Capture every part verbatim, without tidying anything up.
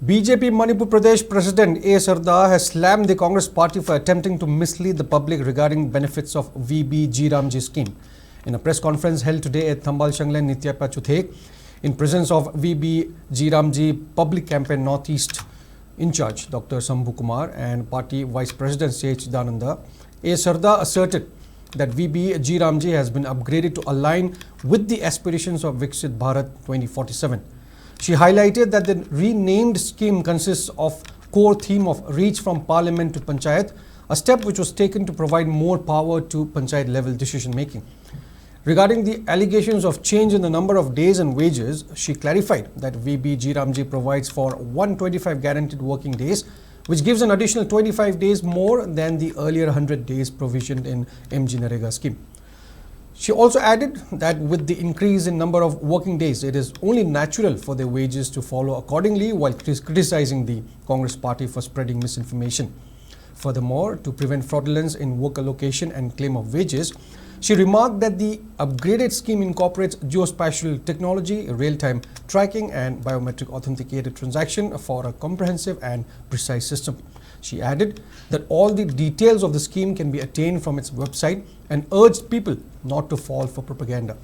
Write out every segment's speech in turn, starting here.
B J P Manipur Pradesh President A Sarda has slammed the Congress party for attempting to mislead the public regarding benefits of V B G Ramji scheme. In a press conference held today at Thambal Shanglen Nityapa Chuthe, in presence of V B G Ramji Public Campaign Northeast in charge Doctor Sambhu Kumar and party Vice President C H Chidananda, A Sarda asserted that V B G Ramji has been upgraded to align with the aspirations of Viksit Bharat twenty forty-seven. She highlighted that the renamed scheme consists of core theme of reach from parliament to panchayat, a step which was taken to provide more power to panchayat level decision making. Regarding the allegations of change in the number of days and wages, she clarified that V B G Ramji provides for one twenty-five guaranteed working days, which gives an additional twenty-five days more than the earlier hundred days provisioned in MGNREGA scheme. She also added that with the increase in number of working days, it is only natural for their wages to follow accordingly, while cris-, criticizing the Congress party for spreading misinformation. Furthermore, to prevent fraudulence in worker location and claim of wages, she remarked that the upgraded scheme incorporates geospatial technology, real-time tracking, and biometric authenticated transaction for a comprehensive and precise system. She added that all the details of the scheme can be attained from its website and urged people not to fall for propaganda.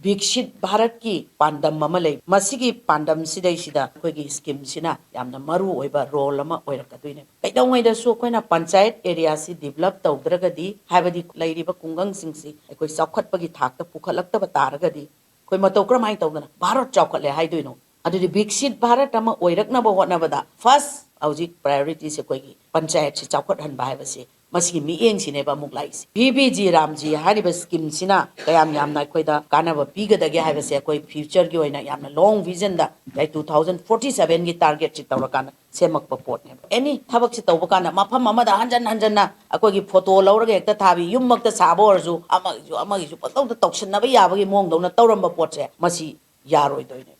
ꯕꯤꯛꯁꯤꯠ ꯚꯥꯔꯠꯀꯤ ꯄꯥꯟꯗꯝ ꯑꯃ ꯂꯩ꯫ ꯃꯁꯤꯒꯤ ꯄꯥꯟꯗꯝꯁꯤꯗꯩꯁꯤꯗ ꯑꯩꯈꯣꯏꯒꯤ ꯁ꯭ꯀꯤꯝꯁꯤꯅ ꯌꯥꯝꯅ ꯃꯔꯨ ꯑꯣꯏꯕ role ꯑꯃ ꯑꯣꯏꯔꯛꯀꯗꯣꯏꯅꯦ꯫ ꯀꯩꯗꯧꯉꯩꯗꯁꯨ ꯑꯩꯈꯣꯏꯅ ꯄꯟꯆꯥꯌꯠ ꯑꯦꯔꯤꯌꯥꯁꯤ ꯗꯤꯕꯂꯞ ꯇꯧꯗ꯭ꯔꯒꯗꯤ, ꯍꯥꯏꯕꯗꯤ ꯂꯩꯔꯤꯕ ꯈꯨꯡꯒꯪꯁꯤꯡꯁꯤ ꯑꯩꯈꯣꯏ ꯆꯥꯎꯈꯠꯄꯒꯤ ꯊꯥꯛꯇ ꯄꯨꯈꯠꯂꯛꯇꯕ ꯇꯥꯔꯒꯗꯤ, ꯑꯩꯈꯣꯏ ꯃꯇꯧ ꯀꯔꯝꯍꯥꯏꯅ ꯇꯧꯗꯅ ꯚꯥꯔꯠ ꯆꯥꯎꯈꯠꯂꯦ ꯍꯥꯏꯗꯣꯏꯅꯣ? ꯑꯗꯨꯗꯤ ꯕꯤꯛꯁꯤꯠ ꯚꯥꯔꯠ ꯑꯃ ꯑꯣꯏꯔꯛꯅꯕ ꯍꯣꯠꯅꯕꯗ ꯐꯥꯔꯁ ꯍꯧꯖꯤꯛ ꯄ꯭ꯔꯥꯏꯌꯣꯔꯤꯇꯤꯁꯦ ꯑꯩꯈꯣꯏꯒꯤ ꯄꯟꯆꯥꯌꯠꯁꯤ ꯆꯥꯎꯈꯠꯍꯟꯕ ꯍꯥꯏꯕꯁꯤ, ꯃꯁꯤꯒꯤ ꯃꯤꯠꯌꯦꯡꯁꯤꯅꯦꯕ ꯑꯃꯨꯛ ꯂꯥꯛꯏꯁꯦ꯫ ꯚꯤ ꯕꯤ ꯖꯤ ꯔꯥꯝꯖꯤ ꯍꯥꯏꯔꯤꯕ ꯁ꯭ꯀꯤꯝꯁꯤꯅ ꯀꯌꯥꯝ ꯌꯥꯝꯅ ꯑꯩꯈꯣꯏꯗ ꯀꯥꯟꯅꯕ ꯄꯤꯒꯗꯒꯦ ꯍꯥꯏꯕꯁꯦ ꯑꯩꯈꯣꯏ ꯐ꯭ꯌꯨꯆꯔꯒꯤ ꯑꯣꯏꯅ ꯌꯥꯝꯅ ꯂꯣꯡ ꯚꯤꯖꯟꯗ, ꯇꯨ ꯊꯥꯎꯖꯟ ꯐꯣꯔꯇꯤ ꯁꯚꯦꯟꯒꯤ ꯇꯥꯔꯒꯦꯠꯁꯤ ꯇꯧꯔꯀꯥꯟꯗ ꯁꯦꯝꯃꯛꯄ ꯄꯣꯠꯅꯦꯕ꯫ ꯑꯦꯅꯤ ꯊꯕꯛꯁꯤ ꯇꯧꯕ ꯀꯥꯟꯗ ꯃꯐꯝ ꯑꯃꯗ ꯍꯟꯖꯟ ꯍꯟꯖꯟꯅ ꯑꯩꯈꯣꯏꯒꯤ ꯐꯣꯇꯣ ꯂꯧꯔꯒ ꯍꯦꯛꯇ ꯊꯥꯕꯤ, ꯌꯨꯝꯃꯛꯇ ꯁꯥꯕ ꯑꯣꯏꯔꯁꯨ ꯑꯃꯒꯤꯁꯨ ꯑꯃꯒꯤꯁꯨ ꯄꯪꯇꯧꯗ ꯇꯧꯁꯤꯟꯅꯕ ꯌꯥꯕꯒꯤ ꯃꯑꯣꯡꯗꯧꯅ ꯇꯧꯔꯝꯕ ꯄꯣꯠꯁꯦ ꯃꯁꯤ ꯌꯥꯔꯣꯏꯗꯣꯏꯅꯦ꯫